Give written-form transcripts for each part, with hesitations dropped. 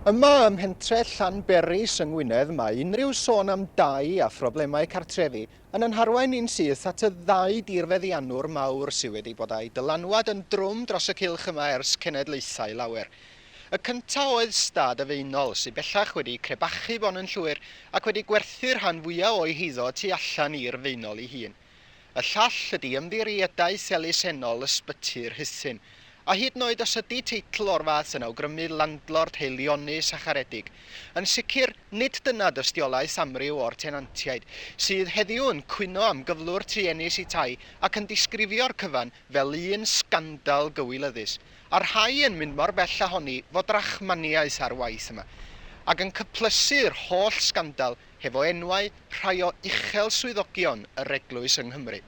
Yma ym mhentre Llanberis yng Ngwynedd mae unrhyw sôn am dai a phroblemau cartrefi yn yn harwain ni'n syth at y ddau dirfeddiannwr mawr sydd wedi bod â'u dylanwad yn drwm dros y cylch yma ers cenedlaethau lawer. Y cyntaf oedd Stad y Faenol, sydd bellach wedi crebachu bron yn llwyr ac wedi gwerthu'r rhan fwyaf o'i heiddo tu allan i'r Faenol ei hun. Y llall ydi Ymddiriedaeth Elusennol Ysbyty Rhuthun, a hyd yn oed os ydi teitl o'r fath yn awgrymu landlord haelionus a charedig, yn sicr nid dyna dystiolaeth amryw o'r tenantiaid, sydd heddiw yn cwyno am gyflwr truenus eu tai ac yn disgrifio'r cyfan fel un sgandal gywilyddus, a rhai yn mynd mor bell â honni fod rachmaniaeth ar waith yma, ac yn cyplysu'r holl sgandal hefo enwau rhai o uchel swyddogion yr Eglwys yng Nghymru.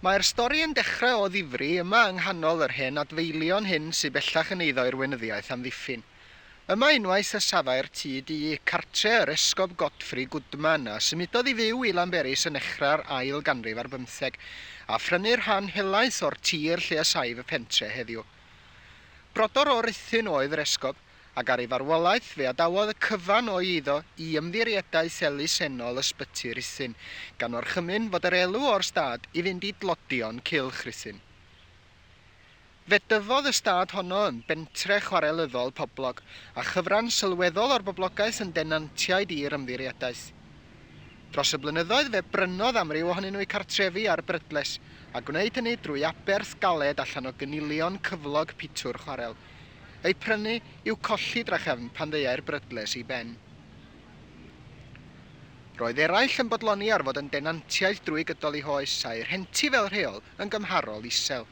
Mae'r stori yn dechrau o ddifri yma yng nghanol yr hen adfeilion hyn sy bellach yn eiddo i'r Weinyddiaeth Amddiffyn. Yma unwaith y safai'r tŷ du, cartre yr Esgob Godfrey Goodman a symudodd i fyw i Lanberis yn nechrau'r ail ganrif ar bymtheg, a phrynu rhan helaeth o'r tir lle y saif y pentre heddiw. Brodor o Ruthun oedd yr esgob, ac ar ei farwolaeth fe adawodd y cyfan o'i eiddo i Ymddiriedaeth Elusennol Ysbyty Rhuthun, gan orchymyn fod yr elw o'r stad i fynd i dlodion cylch Rhuthun. Fe dyfodd y stad honno yn bentre chwarelyddol poblog, a chyfran sylweddol o'r boblogaeth yn denantiaid i'r Ymddiriedaeth. Dros y blynyddoedd fe brynodd amryw ohonyn nhw eu cartrefi ar brydles, a gwneud hynny drwy aberth galed allan o gynilion cyflog pitwr chwarel. Eu prynu i'w colli drachefn pan ddeuai'r brydles i ben. Roedd eraill yn bodloni ar fod yn denantiaid drwy gydol eu hoes, a'u rhenti fel rheol yn gymharol isel.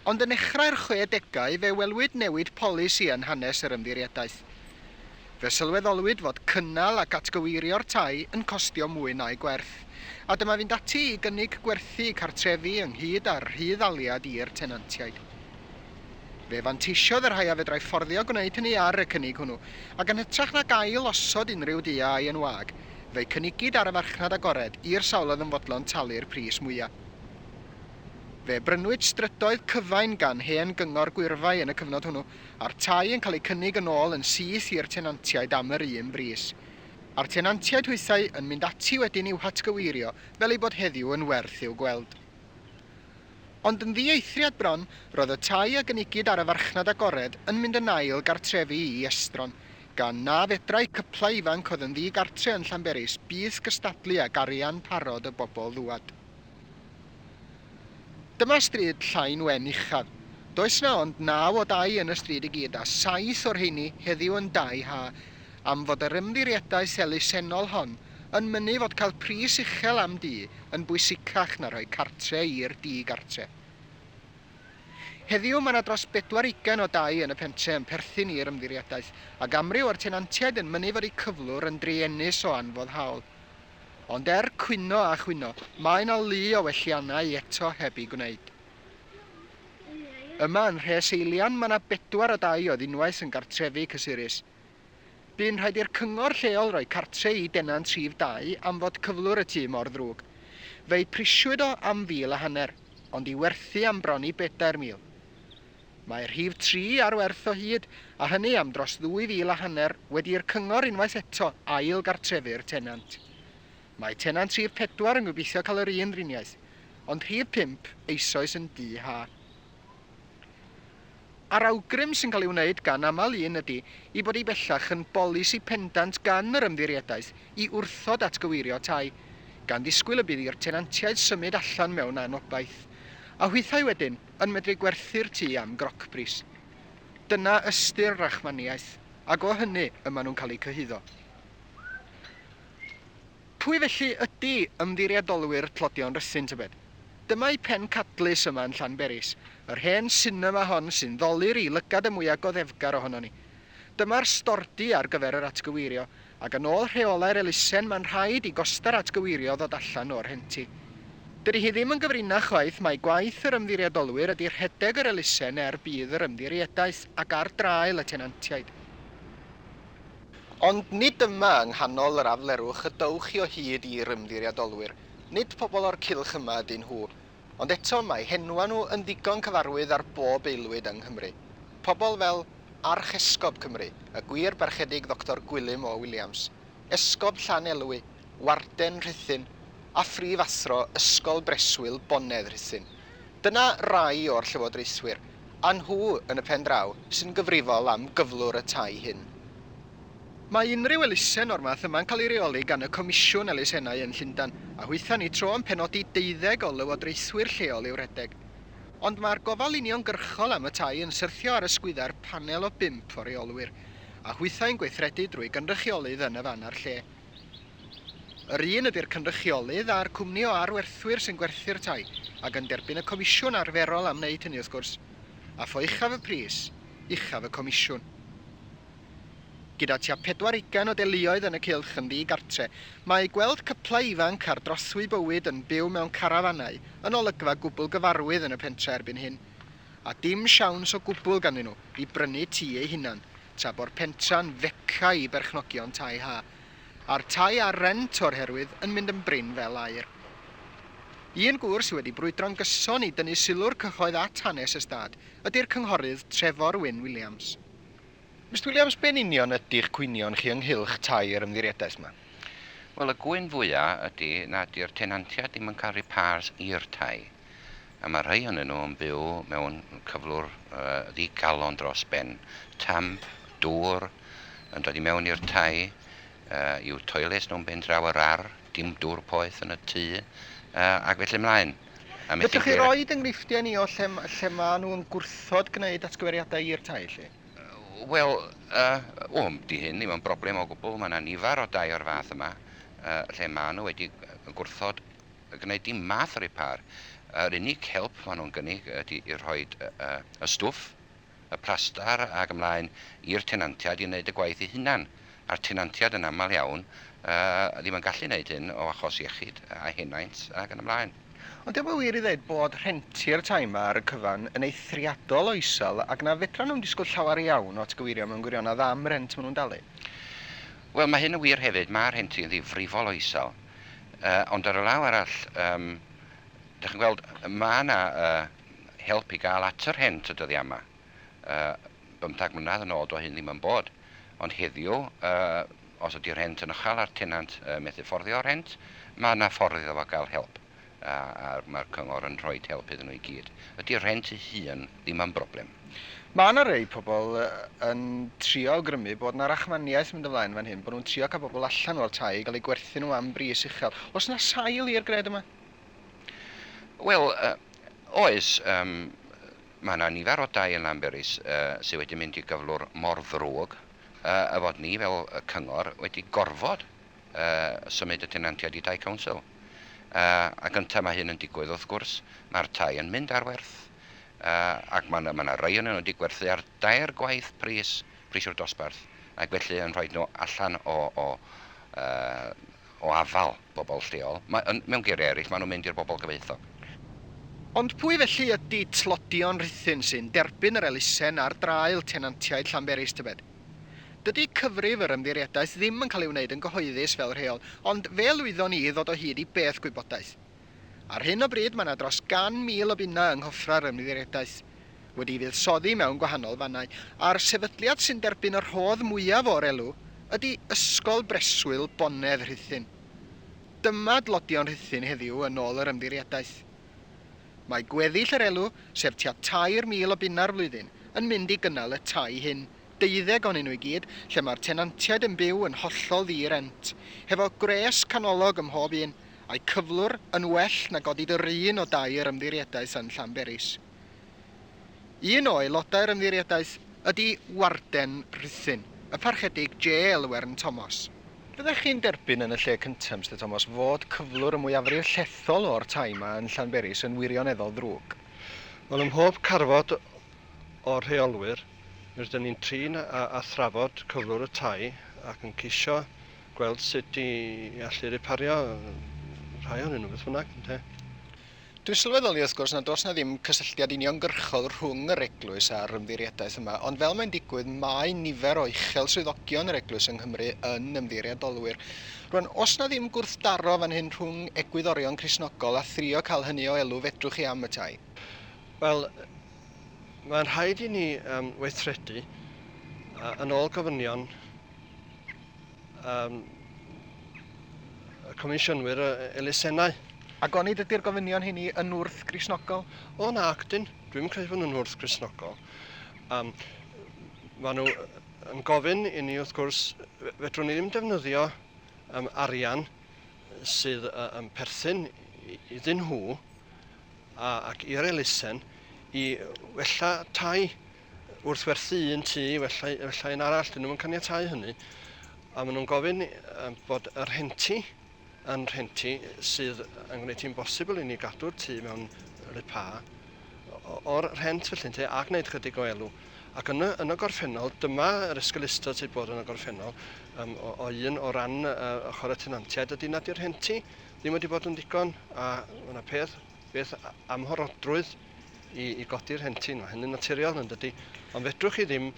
Ond yn nechrau'r chwedegau fe welwyd newid polisi yn hanes yr ymddiriedaeth. Fe sylweddolwyd fod cynnal ac atgyweirio'r tai yn costio mwy na'u gwerth, a dyma fynd ati i gynnig gwerthu cartrefi ynghyd â'r rhydd-ddaliad i'r tenantiaid. Fe fanteisiodd y rhai a fedrai fforddio gwneud hynny ar y cynnig hwnnw, ac yn hytrach nag ail osod unrhyw dŷ a ai yn wag, fe'i cynigid ar y farchnad agored i'r sawl oedd yn fodlon talu'r pris mwya'. Fe brynwyd strydoedd cyfain gan hen Gyngor Gwyrfai yn y cyfnod hwnnw, a'r tai yn cael eu cynnig yn ôl yn syth i'r tenantiaid am yr un bris. A'r tenantiaid hwythau yn mynd ati wedyn i'w hatgyweirio fel eu bod heddiw yn werth i'w gweld. Ond yn ddieithriad bron, roedd y tai a gynigid ar y farchnad agored yn mynd yn ail gartrefi i estron, gan na fedrai cyplau ifanc oedd yn ddi-gartre yn Llanberis byth gystadlu ag arian parod y bobl ddŵad. Dyma stryd Llain Wen Uchaf. Does 'na ond naw o dai yn y stryd i gyd, a saith o'r rheini heddiw yn dai ha, am fod yr ymddiriedaeth elusennol hon yn mynnu fod cael pris uchel am dŷ yn bwysicach na rhoi cartre i'r di-gartre. Heddiw mae 'na dros bedwar ugain o dai yn y pentre yn perthyn i'r ymddiriedaeth, ac amryw o'r tenantiaid yn mynnu fod eu cyflwr yn druenus o anfoddhaol. Ond er cwyno a chwyno, mae 'na lu o welliannau eto heb eu gwneud. Yma yn Rhes Eilian mae 'na bedwar o dai oedd unwaith yn gartrefi cysurus. Bu'n rhaid i'r cyngor lleol roi cartre i denant rhif dau am fod cyflwr y tŷ mor ddrwg. Fe'i prisiwyd o am fil a hanner, ond i werthu am bron i 4,000. Mae rhif tri ar werth o hyd, a hynny am dros ddwy fil a hanner wedi i'r cyngor unwaith eto ail gartrefu'r tenant. Mae tenant rhif pedwar yn gobeithio cael yr un driniaeth, ond rhif pump eisoes yn dŷ ha. A'r awgrym sy'n cael ei wneud gan aml un ydy ei bod hi bellach yn bolisi pendant gan yr Ymddiriedaeth i wrthod atgyweirio tai, gan ddisgwyl y bydd i'r tenantiaid symud allan mewn anobaith, a hwythau wedyn yn medru gwerthu'r tŷ am grocbris. Dyna ystyr rachmaniaeth, ac o hynny y maen nhw'n cael eu cyhuddo. Pwy felly ydy ymddiriedolwyr tlodion Rhuthun, tybed? Dyma eu pencadlys yma yn Llanberis, yr hen sinema hon sy'n ddolur i lygad y mwya goddefgar ohonon ni. Dyma'r stordy ar gyfer yr atgyweirio, ac yn ôl rheolau'r elusen mae'n rhaid i gosta'r atgyweirio ddod allan o'r rhenti. Dydy hi ddim yn gyfrinach chwaith mai gwaith yr ymddiriedolwyr ydy rhedeg yr elusen er budd yr ymddiriedaeth ac ar draul y tenantiaid. Ond nid yma yng nghanol yr aflerwch y dowch chi o hyd i'r ymddiriedolwyr, nid pobl o'r cylch yma ydyn nhw, ond eto mae henwa nhw yn ddigon cyfarwydd ar bob aelwyd yng Nghymru. Pobl fel Archesgob Cymru, y Gwir Barchedig Ddoctor Gwilym O. Williams, Esgob Llanelwy, Warden Rhuthun, a Phrif Athro Ysgol Breswyl Bonedd Rhuthun. Dyna rai o'r llywodraethwyr, a nhw, yn y pen draw, sy'n gyfrifol am gyflwr y tai hyn. Mae unrhyw elusen o'r math yma'n cael ei reoli gan y Comisiwn Elusennau yn Llundain, a hwythau'n eu tro yn penodi deuddeg o lywodraethwyr lleol i'w rhedeg. Ond mae'r gofal uniongyrchol am y tai yn syrthio ar ysgwyddau'r panel o bump o reolwyr, a hwythau'n gweithredu drwy gynrychiolydd yn y fan a'r lle. Yr un ydy'r cynrychiolydd a'r cwmni o arwerthwyr sy'n gwerthu'r tai, ac yn derbyn y comisiwn arferol am wneud hynny wrth gwrs. A pho uchaf y pris, uchaf y comisiwn. Gyda tua pedwar ugain o deuluoedd yn y cylch yn ddi-gartre, mae gweld cyplau ifanc ar drothwy bywyd yn byw mewn carafanau yn olygfa gwbl gyfarwydd yn y pentre erbyn hyn. A dim siawns o gwbl ganddyn nhw i brynu tŷ eu hunan, tra bo'r pentra'n fecca i berchnogion tai ha. A'r tai ar rent o'r herwydd yn mynd yn brin fel aur. Un gŵr sydd wedi brwydro'n gyson i dynnu sylw'r cyhoedd at hanes y stad ydy'r Cynghorydd Trefor Wyn Williams. Mister Williams, be'n union ydy'ch cwynion chi ynghylch tai yr ymddiriedaeth 'ma? Wel, y gŵyn fwya' ydy nad 'di'r tenantiaid ddim yn cael repairs i'r tai. A mae rhai ohonyn nhw yn byw mewn cyflwr ddigalon dros ben. Tamp, dŵr yn dod i mewn i'r tai, i'w toilets nhw'n ben draw yr ar, dim dŵr poeth yn y tŷ, ac felly ymlaen. A methu Fedrwch chi roid enghreifftiau ni o lle, lle maen nhw yn gwrthod gwneud atgyweiriadau i'r tai, 'lly? Wel, o, 'di hyn ddim yn broblem o gwbl. Mae yna nifer o dai o'r fath yma lle maen nhw wedi gwrthod gwneud dim math o repair. Yr unig help maen nhw'n gynnig ydy i rhoi y stwff, y plastar ac ymlaen i'r tenantiaid i wneud y gwaith eu hunan. A'r tenantiaid yn aml iawn ddim yn gallu wneud hyn o achos iechyd a henaint ac yn ymlaen. Ond dio'm yn wir i ddeud bod rhenti'r tai 'ma ar y cyfan yn eithriadol o isel ac na fedran nhw'm disgwyl llawer iawn o atgyweirio mewn gwirionedd am rent maen nhw'n dalu? Wel, mae hyn yn wir hefyd, mae rhenti yn ddifrifol o isel. Ond ar y law arall, yym, dach chi'n gweld, ma' 'na yy help i gael at y rhent y dyddiau yma. Yy, bymthag mlynedd yn ôl do hyn ddim yn bod. Ond heddiw, yy, os ydy'r rhent yn uchel a'r tenant yy methu fforddio'r rhent, ma' 'na ffordd iddo fo gael help. A, a mae'r cyngor yn rhoi help iddyn nhw i gyd. Ydy'r rhent ei hun ddim yn broblem. Mae 'na rei pobl yn trio awgrymu bod 'na rachmaniaeth yn mynd ymlaen fan hyn, bod nhw'n trio cael pobl allan o'r tai i gael eu gwerthu nhw am bris uchel. Oes 'na sail i'r gred yma? Wel, oes. Yym, mae 'na nifer o dai yn Llanberis sydd wedi mynd i gyflwr mor ddrwg y fod ni fel cyngor wedi gorfod symud y tenantiaid i dai council. A gyntaf mae hyn yn digwydd wrth gwrs, mae'r tai yn mynd ar werth ac mae 'na, ma' 'na rai ohonyn nhw wedi gwerthu ar dair gwaith pris pris yw'r dosbarth ac felly yn rhoi nhw allan o, o, o afael bobl lleol. Mae, yn, mewn geiriau eraill, maen nhw'n mynd i'r bobl gyfoethog. Ond pwy felly ydy tlodion Rhuthun sy'n derbyn yr elusen ar draul tenantiaid Llanberis tybed? Dydy cyfrif yr ymddiriedaeth ddim yn cael ei wneud yn gyhoeddus fel rheol, ond fe lwyddon ni i ddod o hyd i beth gwybodaeth. Ar hyn o bryd mae 'na dros 100,000 o bunnau yng nghoffrau'r ymddiriedaeth, wedi'i fuddsoddi mewn gwahanol fannau, a'r sefydliad sy'n derbyn y rhodd mwyaf o'r elw ydy Ysgol Breswyl Bonedd Rhuthun. Dyma dlodion Rhuthun heddiw yn ôl yr ymddiriedaeth. Mae gweddill yr elw, sef tua 3,000 o bunnau'r flwyddyn, yn mynd i gynnal y tai hyn, deuddeg ohonyn nhw i gyd, lle mae'r tenantiaid yn byw yn hollol ddi-rent, hefo gwres canolog ym mhob un, a'u cyflwr yn well na godid yr un o dai yr Ymddiriedaeth yn Llanberis. Un o aelodau'r Ymddiriedaeth ydy Warden Rhuthun, y Parchedig J Elwern Tomos. Fyddech chi'n derbyn yn y lle cyntaf, Mister Tomos, fod cyflwr y mwyafrif llethol o'r tai 'ma yn Llanberis yn wirioneddol ddrwg? Wel, ym mhob carfod o'r rheolwyr, mi rydyn ni'n trin a, a thrafod cyflwr y tai ac yn ceisio gweld sut i allu ripario rhai ohonyn nhw, beth bynnag, ynte. Dwi'n sylweddoli wrth gwrs nad oes 'na ddim cysylltiad uniongyrchol rhwng yr eglwys a'r ymddiriedaeth yma, ond fel mae'n digwydd mae nifer o uchel swyddogion yr eglwys yng Nghymru yn ymddiriedolwyr. Rwan, oes 'na ddim gwrthdaro fan hyn rhwng egwyddorion Cristnogol a thrio cael hynny o elw fedrwch chi am y tai? Wel, mae'n rhaid i ni um, weithredu. yn ôl gofynion um, y comisiynwyr elusennau. Ac onid ydy'r gofynion hynny yn wrth-Gristnogol? O nac ydyn, dwi'm yn credu bod nhw'n wrth-Gristnogol. Um, maen nhw yn gofyn i ni wrth gwrs, fedrwn ni ddim defnyddio um, arian sydd uh, yn perthyn iddyn nhw a, ac i'r elusen i wella tai wrth werthu un tŷ i wella, wella un arall. Dyn nhw'n caniatáu hynny. A maen nhw'n gofyn um, bod y rhenti yn rhenti sydd yn gwneud hi'n bosibl i ni gadw'r tŷ mewn repair o'r rhent felly ynte, a gwneud chydig o elw. Ac yn y, yn y gorffennol, dyma yr esgeulustod sydd bod yn y gorffennol, um, o, o un o ran uh, ochr y tenantiaid ydy nad yw'r rhenti ddim wedi bod yn ddigon, a mae yna peth, beth amhorodrwydd i, i godi'r rhenti. Mae hynny'n naturiol yn dydy, ond fedrwch chi ddim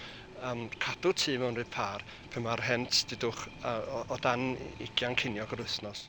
um, cadw tŷ mewn repair pan mae'r rhent, dudwch, uh, o, o dan 20 ceiniog yr wythnos.